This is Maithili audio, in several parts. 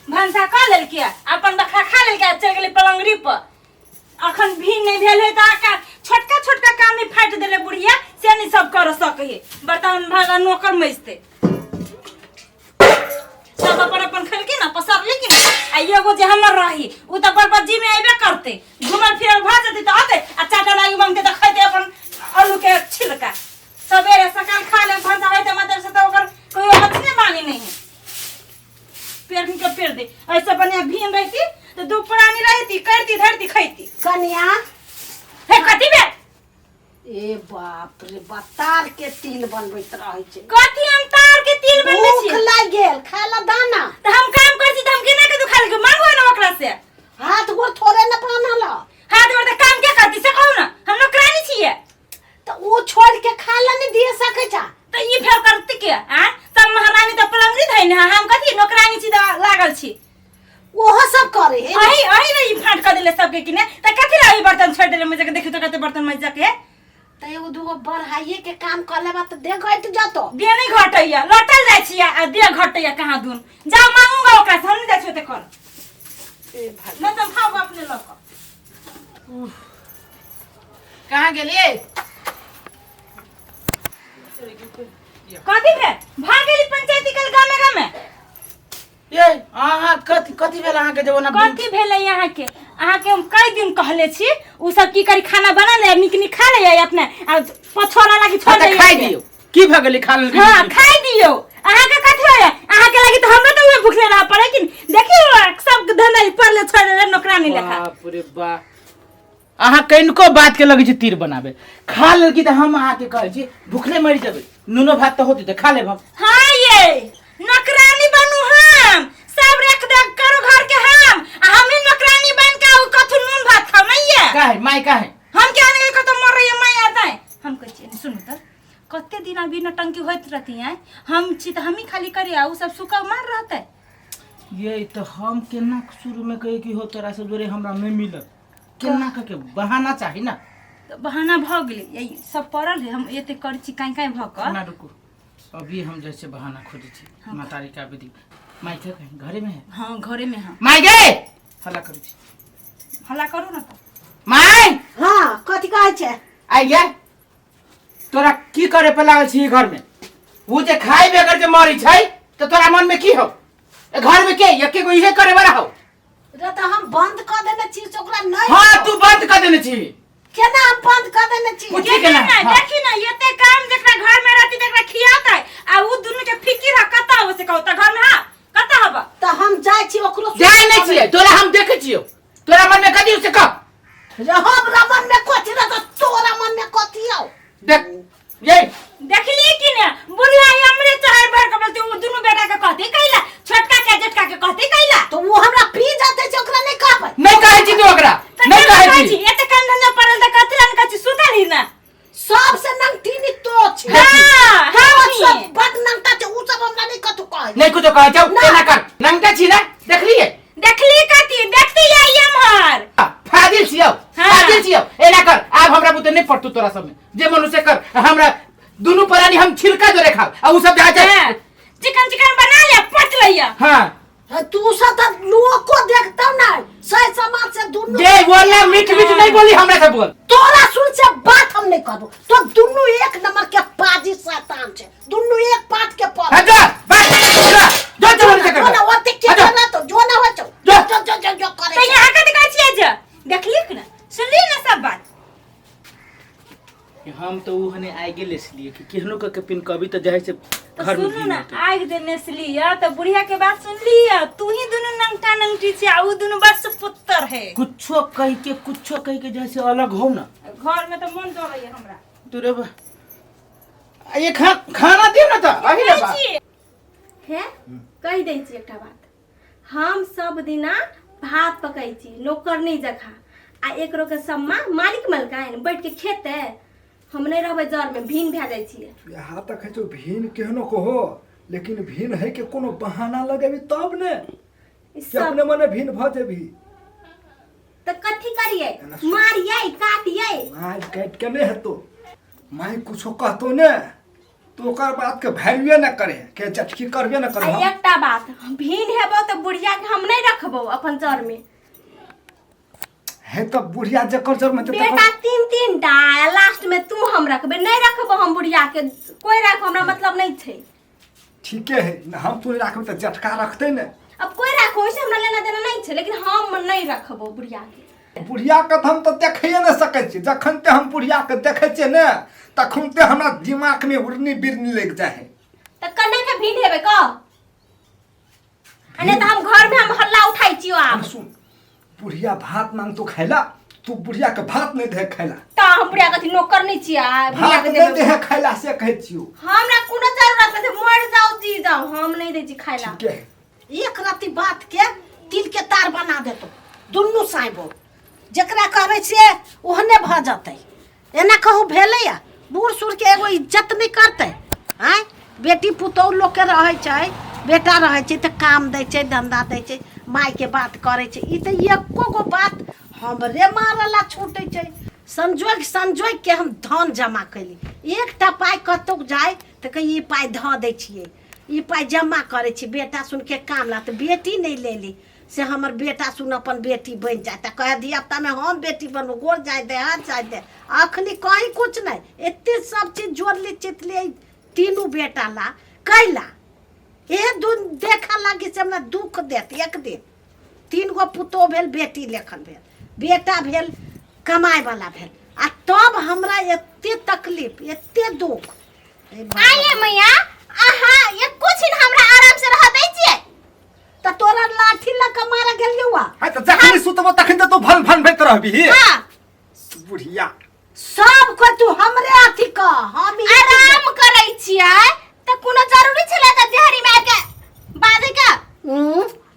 भनसा कऽ लेलकै, अपन बखरा खा लेलकै आ चलि गेलै पलंगड़ी पर। अखन भी नहीं भेल है तऽ आका छोटका छोटका काम ही फाटि देले बुढ़िया से नहीं सब कर सके है। बर्तन भाड़ा नौकर मजते सब अपन अपन खेलकी ना पसरली कि ना। आ एगो जे हमर रही उ तऽ बरबज्जी में अयबे करते, घुमल फिरल भऽ जेतै तऽ अतै आ चाटा लागी मांगते तऽ खैते अपन आलू के छिलका। सवेरे सकाल खा ले भनसा होते मतलब से तऽ ओकर कोई अथी मानी नहीं है। पेड़ के पेड़ दे ऐसे बढ़िया भीम रहती तो दू प्राणी रहती करती धरती खैती। कनिया हे कथी बे? ए बाप रे बाप, तार के तिल बनबैत रहै छै। कथी हम तार के तिल बनबै छी? भूख लागि गेल, खाय ला दाना। तऽ हम काम करै छी तऽ हम केना के दुखा लेके मांगू ना ओकरा से? हाथ गोर थोड़े न बान्हल ह। हाथ गोर तऽ काम के करती से कहू ना, हम नौकरानी छियै। तऽ ओ छोड़ के खाय ला नहीं दिए सकै छा। तऽ ई फेर करती के? आ सब महारानी तऽ पलंगरी धैने है, हम कथी नौकरानी छी तऽ लागल छी। ओहो सब करे है। अही अही ने ई फाट कर देले सबके कि ने तऽ कथी ला ई बर्तन छोड़ देले मुझे के? देखियो तो कते बर्तन मज जाके। तऽ एगो दूगो बढ़ाइए के काम कर लेबा तऽ देह घटि जतो। देह नहीं घटैया, लटल जाइ छियै आ देह घटैया कहाँ दून। जाओ मांगूंगा ओकरा से, हम नहीं जाइ छियै ओते कर। ए भाई नहीं तऽ खाओ अपने लऽ कऽ। कहाँ गेलियै? कथी भेल? भाग गेली पंचायती कल गामे गामे। ये अहाँ कथी कथी भेल अहाँके जे ओना? कथी भेलै अहाँके? अहाँके हम कई दिन कहले छी उ सब की करी, खाना बना ले नीक नीक खा ले अपने आ पछोड़ा लागी छोड़ हाँ, तऽ दे। खाइ दियौ, की भऽ गेलै खा लेलकै? हाँ खाइ दियौ। अहाँके कथी होइए? अहाँके लागी तऽ हमरो तऽ उहे भुखले रह पड़े कि देखियौ सब धंधा पड़ले छोड़ देले नौकरानी लेखा। बाप रे बा, अहाँ कनिको बात के लगै छै तीर बनाबे। खा लेलकी तऽ हम अहाँके कहै छी भुखले मरि जेबै, नूनो भात तऽ होतै तऽ खा लेब हम। हाँ ये नौकरानी बनू, हम सब रख देख करू घर के हम, आ हम ही नौकरानी बन के उ कथु नून भात खाऊ नहीं ये। काहे माय काहे? हम क्या नहीं कतो मर रही है my आता है। हम कहै छियै सुनू तऽ कते दिन अभी नौटंकी होइत रहती है, हम छी तऽ हम ही खाली करी आ उ सब सुखा मार रहतै। ये तऽ हम केना शुरू में कही कि हो तोरा सब जोरे हमरा नहीं मिलत, केना कह के बहाना चाही ना। तऽ बहाना भऽ गेलै, यही सब पड़ल है, हम एते करै छी काँय काँय भऽ कऽ। ना रुकू, अभी हम जैसे बहाना खोजे छी। मातारी का विधि माई के कहीं घरे में है? हाँ घरे में है। माई गे हल्ला करै छी। हल्ला करू ना तऽ। माई। हाँ कथी कहै छै? आई गे तोरा की करे पे लागल छी घर में? उ जे खाई बेगर जे मरी छै तऽ तोरा मन में की हो? ए घर में के एके गो इहे करे वाला हो? रे तऽ हम बंद कऽ देने छी से ओकरा नहीं। हाँ तू बंद कर देने छी। केना हम बंद कऽ देने छी? पूछी केना? ना, हाँ। देखी ना एते काम जेकरा घर में रहती तकरा खियातै आ उ दुनू के फिकिर है कता हो से कहू त घर में हा कता हब। तऽ हम जाइ छी ओकरो। जाय नहीं छियै, तोरा हम देखै छियौ, तोरा मन में कथी से कह। रे हमरा मन में कथी रे तऽ तोरा मन में कथी हौ? देख ये देखली कि ने बुढ़िया हमरे चढ़ भर के बोलते उ दुनू बेटा के कहते कैला, छोटका के जेठका के कहते कैला। तऽ ओ हमरा पी जाते छै, ओकरा नहीं कहबै। नहीं कहै छी तू ओकरा। तऽ नहीं केना कहै कहै छी। छी? एते काम धंधा पड़ल तऽ कथी ला ने कहै छी सुतल ही ना। सबसे नंगटीनी तो छै। हाँ, तो हम सब ही। बड नंगटा छै, उ सब हमरा नहीं कथू कहै। नहीं कुछो कहै छौ? ना। एना कर, नंगटा छी ना देखलिए? देखली कथी देखती आई एम्हर। फाजिल छियौ। हाँ। फाजिल छियौ, एना कर, आब हमरा बुते नहीं पड़तौ तोरा सब में, जे मनुष्य कर हमरा दुनू प्राणी हम छिलका जोरे खाओ आ उ सब जाइ छै। हाँ, चिकन चिकन बना ले पच लैया। हाँ तू सब तऽ लोको देखतौ ना सही समाज से दुनू। जे बोलना मीठ मीठ नहीं बोली हमरा से बोल। तोरा सुन से बात हम नहीं करबो, तो दुनू एक नंबर के पाजी शैतान छै, दुनू एक पात के पर। हाँ, जा बस जा जा जा बोल से जो ना कर ओते के हाँ, जा। ना तो जो ना हो जो जो। जो जो जो जो करे तऽ यहाँ कथी कहै छियै जे देखली कि ना सुनली ना सब बात? हम तो उ हने आइ गेल इसलिए कि केहनो के पिन कभी तो जाय से तऽ घर में सुनू भी ना होतै। आगि देने से लिया तऽ बुढ़िया के बात सुन लिया, तू ही दुनू नंगटा नंगटी छी आ उ दुनू बस पुत्र है। कुछो कह के जैसे अलग हो ना। घर में तऽ मन डरैया हमरा। तू रे आ ये खाना दियो ना तऽ अही रे बा। हे कहि दै छी एकटा बात, हम सब दिना भात पकै छी नौकरनी जखा आ एकरो के सम्मा मालिक मलकाइन बैठ के खेते, हम नहीं रहबै जर में भीन भए जाइ छियै। यहाँ तक है जो भीन केहनो कहो, लेकिन भीन है के कोनो बहाना लगेबी तब ने ई कि सब अपने मने भीन भ जेबी। तऽ कथी करियै, मारियै काटियै? मार काट के नहीं हेतो, माय कुछो कहतो ने तो ओकर बात के वैल्यूए न करे के चटकी करबे न करे। आ एकटा बात, भीन हेबो तऽ बुढ़िया के हम रखबो अपन जर में। हे तऽ बुढ़िया जकर जर में तऽ बेटा तीन तीन टा लास्ट में तू हम रखबे, नहीं रखबो हम बुढ़िया के, कोई रखो हमरा मतलब नहीं छै। ठीके है, हम तू नहीं रखबे तऽ जटका रखते ने। अब कोई रखो वैसे हमरा लेना देना नहीं छै, लेकिन हम नहीं रखबो बुढ़िया के। बुढ़िया के तऽ हम तऽ देखैए नहि सकै छी, जखन ते हम बुढ़िया के देखै छियै ने तखन ते हमरा दिमाग में उड़नी बिरनी लागि जाइ है। तऽ कन्ने के भीड़ हेबे कह, आ नहीं तऽ हम घर में हम हल्ला उठाइ छियो आब। सुन, बुढ़िया भात मांगतो खाइला, तू बुढ़िया के भात नहीं दे खाइला। तऽ हम बुढ़िया कथी नौकर नहीं छियै, आ बुढ़िया भात के नहीं देबै। दे खाइला से कहै छियो। हमरा कोनो जरूरत नहीं छै, मर जाओ जी जाओ, हम नहीं दै छी खाइला। ठीके है। एक रति बात के तिल के तार बना देतो दुनू साइबो, जकरा कहबै से ओहने भऽ जतै। एना कहू भेलैया बूढ़ सूढ़ के एगो इज्जत नहि करतै? आँय, बेटी पुतोहु लोकके रहै छै, बेटा रहै छै तऽ काम दै छै, धन्धा दै छै, मायके बात करै छै। ई तऽ एको गो बात हमरे मारऽ ला छूटै छै। संजोग संजोग के हम धन जमा कैली, एकटा पाइ कतहु जाय तऽ कही ई पाइ धऽ दै छियै, ई पाइ जमा करै छी बेटा सुनके काम ला, तऽ बेटी नहि लेली से हमर बेटा सुन अपन बेटी बनि जाय तऽ कहे धियापुतामे हम बेटी बनबो, गोर जाय दे हाथ जाय दे। अखनी कहीं कुछ नहि, एते सब चीज जोड़ली चितली तीनू बेटा ला कैला इहे दू देखऽ लागी से हमरा दुख देत। एक दिन तीन गो पुतोह भेल, बेटी लेखन भेल, बेटा भेल, कमाए वाला भेल, आ तब हमरा एते तकलीफ एते दुख। आइए मैया, अहाँ एको छिन हमरा आराम से रह दै छियै? तऽ तोरा लाठी लऽ कऽ मारऽ गेलियौ आ है तऽ जखनी सुतबो तखन तऽ तू भन भन भैत रहबही। हाँ। बुढ़िया सब कोई तू हमरे अथी कह, हम ई आराम करै छियै तऽ कोनो जरूरी छलै तऽ देहरी में आबि के बाजै के?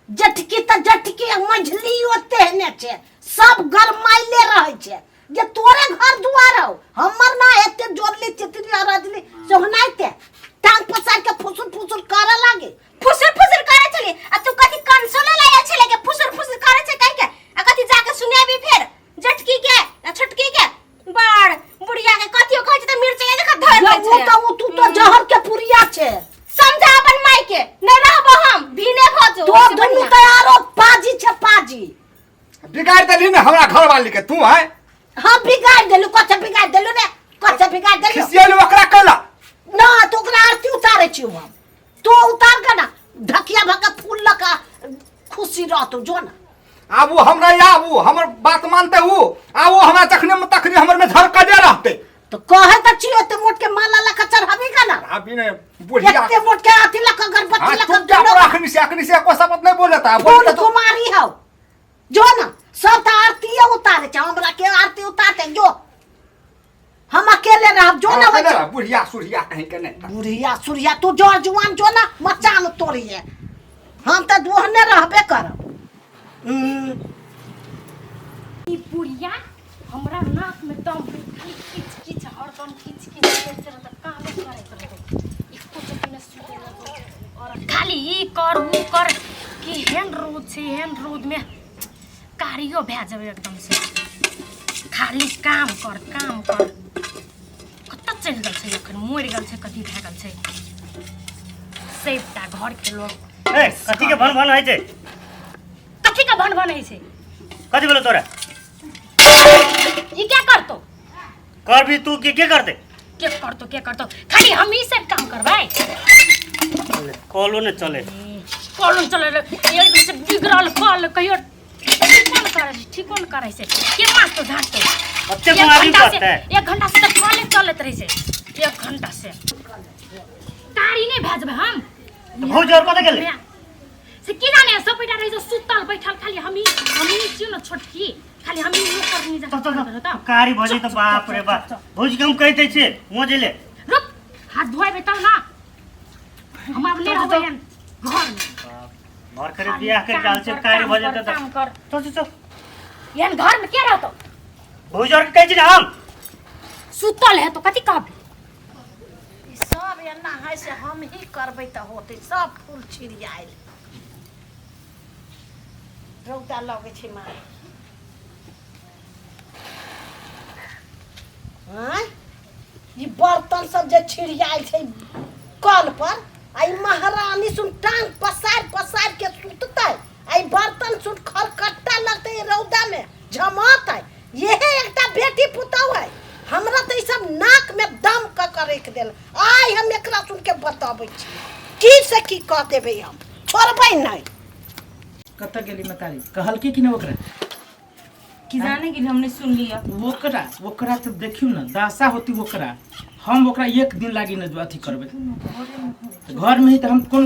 जटकी तऽ जटकी मझली ओते ने छै, सब गरमाइले रहै छै जे तोरे घर दुआर हौ, हमर ना एते जोड़ली चितली रजली सोहनाइते टांग पसार के फुसुर फुसुर करऽ लागे। फुसुर फुसुर करै छली आ तू कथी कंसोले लागल छले के फुसुर फुसुर करै छै कहि के, आ कथी जाके सुनेबी फेर जटकी के आ छोटकी के? बड़ बुढ़िया के कथियो कहै छै त मिर्चाई जखा धर दै उ छै। तऽ उ तू तऽ जहर के पुरिया छै। समझा अपन माई के, नहीं रहबो हम भीने भऽ जो। तो ओइसे दुनू बढ़िया। तऽ आरो पाजी छै पाजी। बिगाड़ देली ने हमरा घरवाली के तू है। हम बिगाड़ देलू? कथे बिगाड़ देलू रे, कथे बिगाड़ देलू? खिसियेलू ओकरा कैला ना तो ओकरा आरती उतारे छियौ हम, तो उतार के ना ढकिया भऽ के फूल लऽ के खुशी रहतौ जो ना। आबू हमरा आबू हमर बात मानते हु, आबू हमरा जखने तखने हमर में झरकले रहते। तो कहे तऽ छियौ एते मोट के माला लऽ के चढ़ाबी का ना? अभी ने बुढ़िया एते मोट के अथी लऽ के अगरबत्ती हाँ, लऽ तुम के क्या बोला अखनी से, अखनी से एको शब्द नहीं बोले था। फूल बोले तो कुमारी हौ जो ना, सब तऽ आरतीये उतारे छै, हमरा के आरती उतारते जो हम अकेले रहब जो ना। अकेले रह, बुढ़िया सुढ़िया कहीं के नहीं। बुढ़िया सुढ़िया तू जोर जुआन जो ना मचान तोड़िए, हम तऽ ओहने रहबे करब। ई बुढ़िया हमरा नाक में दम है, खाली किच किच हरदम किच किच करते रहता, कामे करैत रहतो, एको चोटी न सुते न। और खाली ई कर ऊ कर कि हेन रौद छै, हेन रौद में कारियो भए जेबै एकदम से। खाली काम कर काम कर। कतऽ चलि गेल छै एखन? मरि गेल छै कथी भए गेल छै? सबटा घर के लोग। ए कथी के भन भन होइ छै? कथी के भन भन होइ छै? कथी भेलो तोरा? ई क्या करतो? करबी तू के के करते? के करतो के करतो, खाली हम ही सब काम करबै। कॉलो ने चले। कॉलो ने चले रे, एकदम से बिगड़ल कॉल कहियो ठीको न करै छै, ठीको न करै छै। के मारतो झाड़तो? कते एक कुमारी घंटा से करतै? एक घंटा से तऽ कॉले चलैत रहै छै, एक घंटा से कारी नहि भए जेबै हम। भौजी और कतऽ गेलै? से की जाने, सब बैठा रहै छै सुतल बैठल, खाली हमही हमही छियौ ने छोटकी, खाली हमही नौकर नहीं चल चल चल, कारी भऽ जेतै। बाप रे बाप, भौजी के हम कहि दै छियै मोजे ले। रुक, हाथ धोएबै तब ना। हम आब नहि रहबै एहन घर में। घर करे बियाह कर डाल छै, कारी भऽ जेतै तऽ। काम कर। चल चल चल। एहन घर में के रहतौ? भौजी और के कहै छी ने हम। सुतल है तो कथी कहबी? ई सब एना है से हम ही करबै तऽ होतै। सब फूल छिड़ियायल रौदा लगै छै मारे। आँय, ई बर्तन सब जे छिड़ियायल छै कल पर, आ ई महारानी सुन टांग पसारि पसारि के सुततै, आ ई बर्तन सुन देल। आइ हम एकरा सुन के बतबै छी की से की कह देबै, हम छोड़बै नहि। कतऽ गेली मतारी? कहलकै कि नहि ओकरा? की जाने कि हमने सुन लिया। ओकरा ओकरा तऽ देखियौ ने दशा होती ओकरा। हम ओकरा एक दिन लागी ने अथी करबै घरमे ही तऽ हम कोन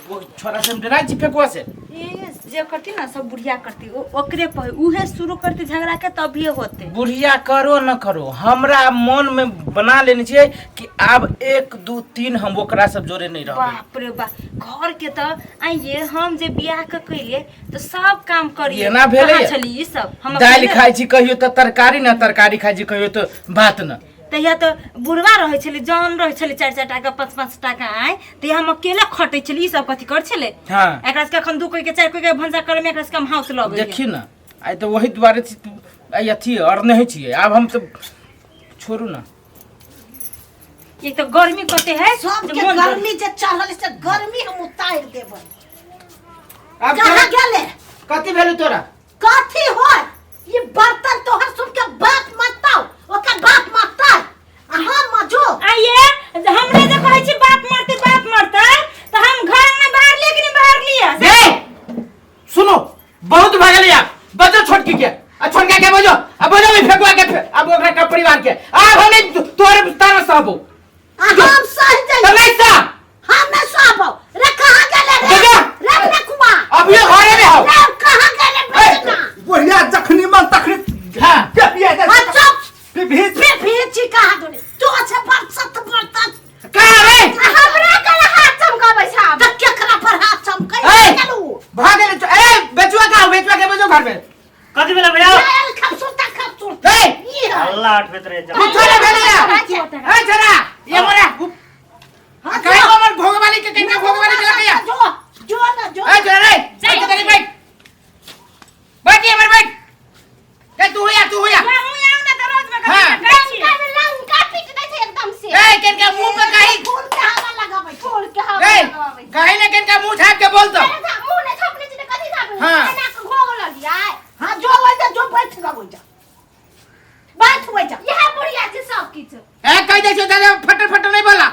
वो छोरा से हम डराइ छी फेकुआ से। ए जे करती ना सब बुढ़िया करती, ओकरे पर उहे शुरू करती झगड़ा के तभिए होते। बुढ़िया करो न करो, हमरा मन में बना लेने छियै कि आब 1 2 3 हम ओकरा सब जोड़े नहीं रहबै। बाप रे बाप, घर के तऽ आइए हम जे बियाह के कैलिए तऽ सब काम करिए। एना भेलैए? कहाँ छली ई सब? हम दालि अकेले- खाइ छी कहियो तऽ तरकारी न, तरकारी खाइ छी कहियो तऽ भात न। तहिया तऽ बुढ़वा रहै छलै, जन रहै छलै 4-4 टाका 5-5 टाका आय, तहिया हम अकेले खटै छली, ई सब कथी कर छलै? हाँ। एकरा सबके एखन 2 कोई के 4 कोई के भनसा करे में एकरा सबके हम हाउस लगै। देखी न आइ तऽ वही दुआरे छी आइ अथी और नहीं छियै आब हम तऽ छोड़ू ना। एक तऽ गर्मी कते है सबके गर्मी जे चढ़ल से गर्मी हम उतारि देबै। आब कहाँ गेले? कथी भेलौ तोरा? कथी होय? ये बर्तन तोहर सुन के बाप मरतौ, ओकर बाप मरतै आ हम मजो। आइए हमरे जे कहै छी बाप मरतै बाप मरतै तऽ हम घर में बाहर लिए कि नहीं बाहर लिए? ए सुनो बहुत भऽ गेलै आब, बजो छोटकी के आ छोटका के बजो आ बजो भी फेकुआ के आब ओकरा के परिवार के आब हम नहीं तोहरे ताना सहबो। आ हम सह तऽ जइबो। नहीं सह। हम नहीं सहबो। रे कहाँ गेले रे? बेटा। रे फेकुआ। अभियो घरे में हो। रे कहाँ गेले बेटा? बुढ़िया जखनी मन तखनी हाँ। पे पिया जाय हाँ, चुप। पे भी पे भी छी कहाँ दुनी? तू अच्छे पर सत बर्तन। कहाँ रे? हमरा कला हाथ चमकाबै छै आब। तऽ केकरा पर हाथ चमकै? ए! चलू। भाग गेलै ए बेचुआ कहाँ? बेचुआ के बजो घर में। कथी भेलै भैया? आयल खबसूरता खबसूरता। ए! ई है। अल्लाह आठ रहे जा। कुछो नहीं भेलै या। ए छोरा ये मोरा हाँ, कहीं जो। हमर घोघवाली के कहीं घोघवाली के लगे या। जो जो ना जो। ए छोरा रे, ए छोरा रे, बैठ बैठ ये मर बैठ। ए तू होया तू होया। यहाँ हूँ यहाँ ना तो रोज में हाँ। कभी कहीं छी। लंका में लंका पीट दै छै एकदम से। ए किनका मुंह पे कहीं फूल के हवा लगाबै छै। फूल के हवा ए लगाबै छै। कहीं ना किनका मुंह छाप के बोल तो। अरे था, मुंह नहि छापने छै तऽ कथी छापने? हाँ। एना के घोघ लगियै। हाँ, जो होइ जा, जो बैठ गबै जा। बैठ होइ जा। इएह बुढ़िया छै सब किछु। ए कह दे छौ दादा फटर फटर नहीं बोला।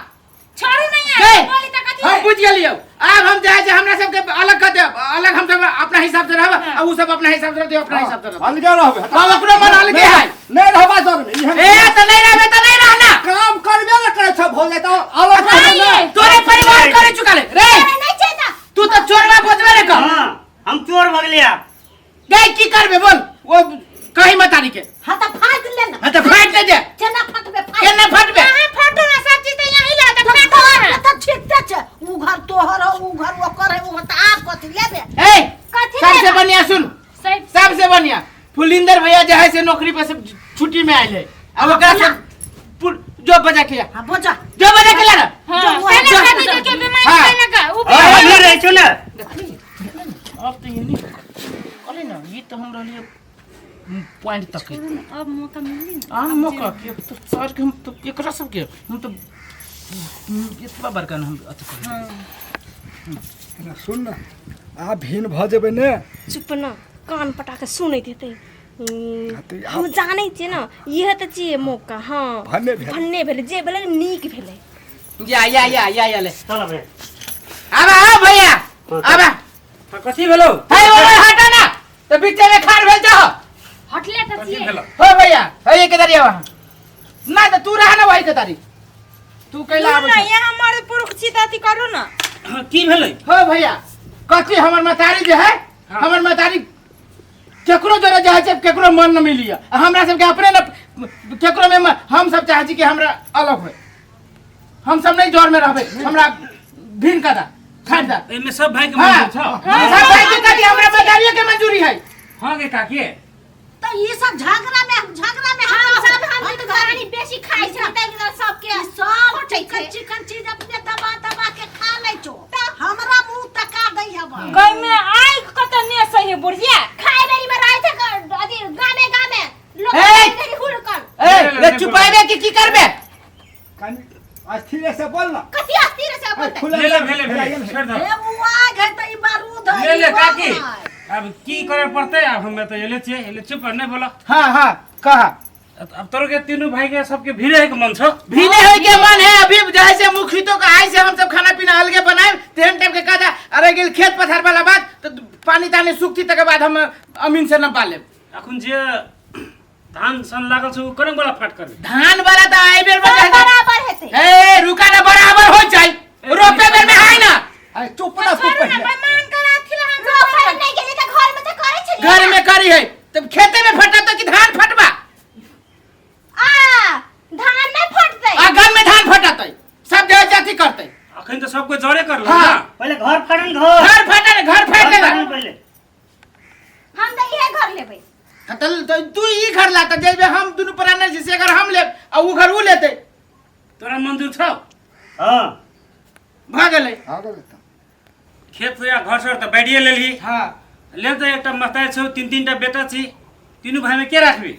छोड़ू नहीं ए, है बोली तऽ कथी हम है? बुझ गेलियौ। आब हम जाइ छै हमरा सबके अलग कर देब, अलग हम सब अपना हिसाब से रहब आ उ सब अपना हिसाब से रहतै, अपना हिसाब से रहतै। अलगे रहबै। हम ओकरो मन अलगे है। नहीं रहबा जर में इहन ए तऽ नहीं रहबे तऽ नहीं रहना। काम करबे न करै छ भोले तऽ अलग रहबे न। तोरे परिवार करे चुका ले रे। अरे नहि छै तऽ। तू तऽ चोरवा बजबे रे कर। हाँ, हम चोर भऽ गेलियै आब। गई की करबे बोल? वो कहीं मत आनी के। हाँ तऽ फाटि ले ना। हाँ तऽ फाटि ले दे। केना फाटबे? फाटि। केना फाटबे? कहाँ फाटो ना, सब चीज तऽ यहीं ला तऽ फाटो ना। तऽ ठीके छै, उ घर तोहर हो, उ घर ओकर है, उ घर तऽ आब कथी लेबे? ए, कथी सबसे लेबे? बढ़िया सुन, सबसे बढ़िया फुलिंदर भैया जे है से नौकरी पर से छुट्टी में आयल है। अब ओकरा से जो बजा के आ। हाँ, बजा। जो बजा के ला ना। हाँ, जो सेना जो- खाती जो के बीमारी हाँ। है ना का, उ हाँ, हम नहीं रहै छियौ ने। अब तो ये नहीं कहली ना, ये तो हम रहलिए पॉइंट तक है। अब मौका मिली ना। आम मौका के अब तो सर के हम तो एकरा सब के हम तो इतना बड़का ना हम अथी करै। ना सुन ना, आ भिन भऽ जेबै ने। चुप ना, कान पटा के सुनैत हेतै। हाँ, तऽ हम जानै छियै ने, इएह तऽ छियै मौका। हाँ, भन्ने भेलै। भन्ने भेलै, जे भेलै नीक भेलै। या या या या या ले। चल भैया। आबा आ भैया, आबा। हाँ, कथी भेलौ? हे ओ हटा ना, तऽ बीचे में खार भेल जाओ। हटले तऽ कथी छियै। भेलौ? हो भैया, हे ये के दारी आबा। ना तऽ तू रह ना वही के दारी। तू कैला आबै ना छौ? यहाँ हमारे पुरुष छी तऽ अथी करू ना। हाँ, की भेलै? हो भैया, कथी हमर महतारी जे है, हाँ। हमर महतारी केकरो जोरे जे है से केकरो मन न मिली। आ हमरा सबके अपने न केकरो में हम सब चाहै छी कि हमरा अलग होय, हम सब नहीं जोर में रहबै, हमरा भिन्न कर दा, छाँट दा। एहिमे सब भाई के हाँ, मंजूर छौ? सब भाई के कथी हमरा महतारियो के मंजूरी है। हाँ गे काकी। तऽ ई सब झगड़ा में, झगड़ा में हम हमरा सब हम हम तऽ घरानी बेसी खाइ छै, ताहि दुआरे सबके ई सब खोटै छै। चिकन चिकन चीज अपने दबा दबा के खा लै छौ, हमरा मुंह तका दै हब। गई में आँख कतऽ ने सही बुढ़िया। खाइ बेरी में रहै छै अथी गामे गामे लोक ए! धरि हुलकल। ए, रे चुपाइबे कि की करबे? कनि अस्थिरे से बोल ना। कथी अस्थिर से बोलतै? खुला ले ले भेले भेले छोड़ दो। हे बुआ गए तऽ ई बारूद है, ले ले ई बम काकी। है। अब की करे पड़तै? आब हमे तऽ एले छियै, एले चुप नहीं बोला। हाँ हाँ कहा। अब तोरो के तीनों भाई के सबके भिड़े के मन छौ। भीने होय के मन है अभी जैसे मुखितो का आय से हम सब खाना पीना अलगे बनाए तेहन टाइम के कहा अरे गेल खेत पथार वाला बात तो पानी तानी सूखती तकर बाद हम अमीन से नपा लेब। अखन जे धान सन लागल छौ उ करंग वाला फाट करबे। धान वाला तो आइ बेर सब बराबर हेतै। ए रुका ना बराबर हो जाई रोपे बेर में है ना। अरे चुप ना तू छोड़ू ना पहिले। बेईमान करा थिला हम सब रोपै नहि गेलै तऽ घर में तऽ करै छलियै। घर में करी है तब खेते में फटत तो कि धान फटबा? आ धान नहि फटतै। आ घर में धान फटतै सब जे जाति करतै। अखन तऽ सब कोई जरे करल हाँ। ना। पहिले घर फाड़न घर। घर फटल घर फाट घर लेला। फाड़न पहिले। हम तऽ इहे घर लेबै। हाँ, तो तू ई घर ला त जेबे हम दुनू प्राणी छी से घर हम लेब आ ऊ घर ऊ लेतै। तोरा मंजूर छौ? हां भ गेलै। भऽ गेलै तऽ। खेत या घर सर तऽ बैठिए लेलही। हां ले तऽ एकटा मस्ताइ छौ तीन तीन टा बेटा छी तीनू भाई में के राखबी?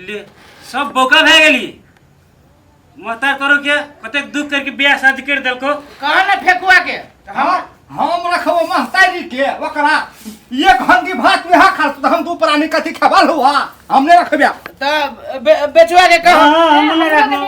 ले सब बौका भए गेली। महतार करो के कतेक दुख करके बियाह शादी कर देलको। कह ना फेकुआ के हम रखबो महतारी के ओकरा एक हंडी भात वहाँ खा तो हम दू प्राणी कथी खेबल हुआ हम नहीं रखबे। त बेचुआ के कह। हां हम नहीं रखबो।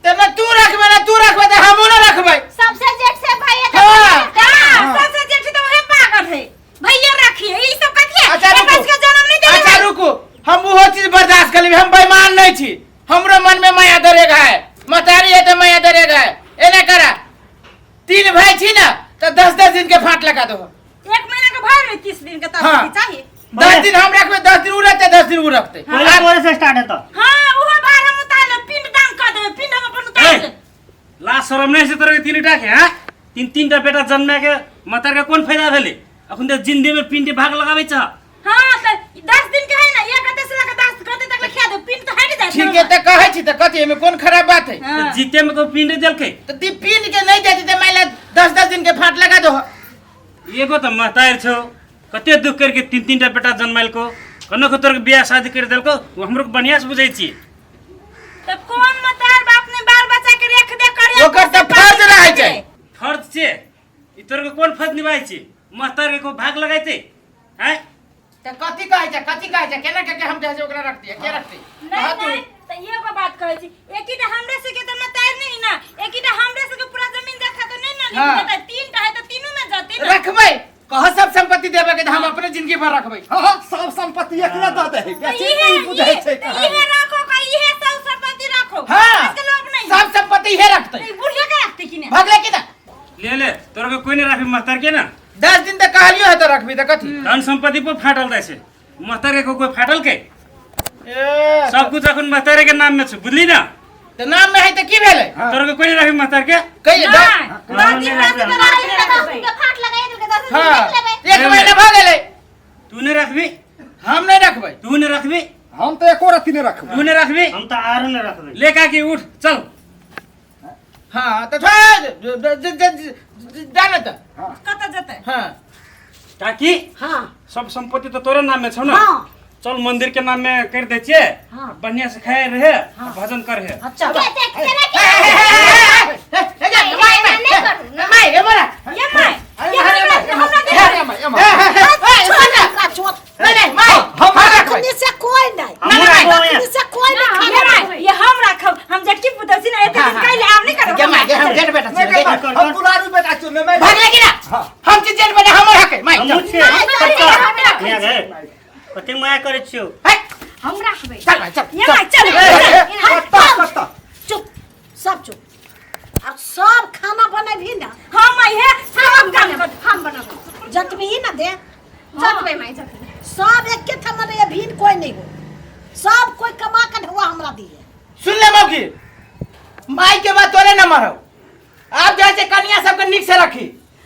त ना तू रखबे ना तू रखबे त हमहु ना रखबे। सबसे जेठ से भैया हाँ। हां सबसे जेठ तो वहे पागल है भैया रखिए ई सब कथी है? अच्छा रुको। के जन्म नहीं देले। अच्छा रुको हम वो चीज बर्दाश्त कर लेबै हम बेईमान नहीं छी हमरो मन में माया दरेगा है मतारी है तो माया दरेगा है एना करा तीन भाई छी ना तो 10-10 दिन के फाट लगा दो। एक महीना के भर में 30 दिन के तब हाँ। चाहिए। 10 दिन हम रखबे 10 दिन उ रहते 10 दिन उ रखते। पहिले तोरे से स्टार्ट हेतौ। हां उहो भार हम उतार लेब पिंड दान कर देबे पिंड हम अपन उतार लेब। ला शरम नहीं से तोरे तीन टा के हां तीन तीन टा बेटा जन्मे के मतार के कोन फायदा भेलै? अखन त जिंदगी में पिंड भाग लगाबै छ। हां त 10 दिन के है ना एक हते से लगा 10 कते तक खिया दे पिंड तो हट जाए। ठीक है त कहै छी त कथि एमे कोन खराब बात है? हाँ। त जीते में को पिंड देलकै त ती पिंड के नहीं देती त माइला 10-10 दिन के फाट लगा दो। एगो त महतार छौ कते दुख करके तीन तीन टा बेटा जन्माइलको कनो को तोर बियाह शादी कर देलको वो हमरो के बढ़िया से बुझै छी। त कोन मतार बाप ने बाल बच्चा के रख दे करे ओकर त फर्ज रहै छै। फर्ज छे ई तोर के कोन फर्ज निभाइ छी? महतार के को भाग लगाइते हैं? त कथि कहै छै कथि कहै छै केना के हम जे ओकरा रख दिए के रखते? नहीं नहीं त एगो बात कहै छी एकीटा हमरे से के त मतार नहीं ना एकीटा हमरे से के पूरा जमीन जाता तो नहीं ना हाँ। लेकिन तीन टा है त तीनों में जाते ना। रखबै कह सब संपत्ति देबे के त हम अपने जिंदगी भर रखबै। हां सब संपत्ति एकरा दऽ दे बेसी इहे नहीं बुझै छै इहे राखो का इहे सब संपत्ति राखो। हां इसके लोभ नहीं सब संपत्ति इहे रखते। नहीं बुढ़िया के रखते कि नहीं? भगले की ना ले ले तोर के कोई नहीं राखी महतार के ना। 10 दिन तक कहलियो है त रखबी त कथि? धन संपत्ति पर फाटल दै छै महतार के कोई फाटल के ए सब कुछ अखन महतारे के नाम में छै बुझली ना? त नाम में है त की भेलै? तोर के कोई नहीं राखी महतार के? कहि नहीं 10 दिन राखते त दस दिन के फाट लगाइ देलकै 10 दिन हां देख लेबै। एक महीना भ गेलै। तू नहीं रखबी? हम नहीं रखबै। तू नहीं रखबी? हम त एको रत्ती नहीं रखबै। तू नहीं रखबी? हम त आरो नहीं रखबै। ले काकी उठ चल। हां त जाने त कत जतै? हां काकी हां सब संपत्ति त तोरे नाम में छौ ना? हां चल मंदिर के नाम में कर दे छियै। हाँ। बढ़िया से खाए रहे भजन कर रहे। अच्छा के देख केना के माय ए मरा ये my ये हमरा दे हमरा छोड़ नहीं नहीं my हम अखनी से कोई नहीं हमहूँ रखबो अखनी से कोई नहीं ये खाना my ये हम राखब हम जटकी पुतौ छी ना एते दिन काल्हि आब नहीं करब। के my के हम जेठ बेटा छी हम दुलारू बेटा छी ने भागले की ना हम छी जेठ बेटा हमर हक है my हमहूँ छियै हम हियाँ गे कते माया करै छियौ। हम राखबै। चल भाई चल ये my चल कत्ता कत्ता चुप सब चुप अब सब खाना बनेबही ना। हां my हे सब काम कर हम बनाबै जतबी ना दे जतबै माय जतबै। सब एके थमन रे भीन कोई नहीं हो सब कोई कमा के ढुआ हमरा दिए। सुन ले मौकी माई के बात तोरे न मरो आप जैसे कन्या सबके निक से रखी।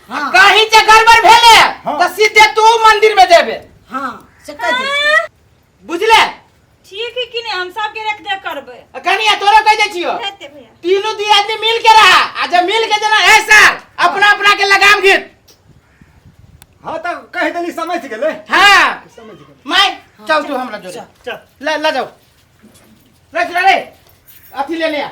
हाँ। कहीं से गड़बड़ भेले हाँ। त सीधे तू मंदिर में जेबे। हां से कह दे बुझले? ठीक है कि नहीं हम सब के रख दे करबे। कन्या तोरा कह दे छियो हेतै भैया। तीनों दी आदमी मिल के रहा आ जब मिल के जना ऐसा अपना अपना के लगाम घित। हां त कह देली समझ गेलै। हां समझ गेलै my चल तू हमरा जोरे चल ले ले जाओ रे चला रे अथी ले ले आ।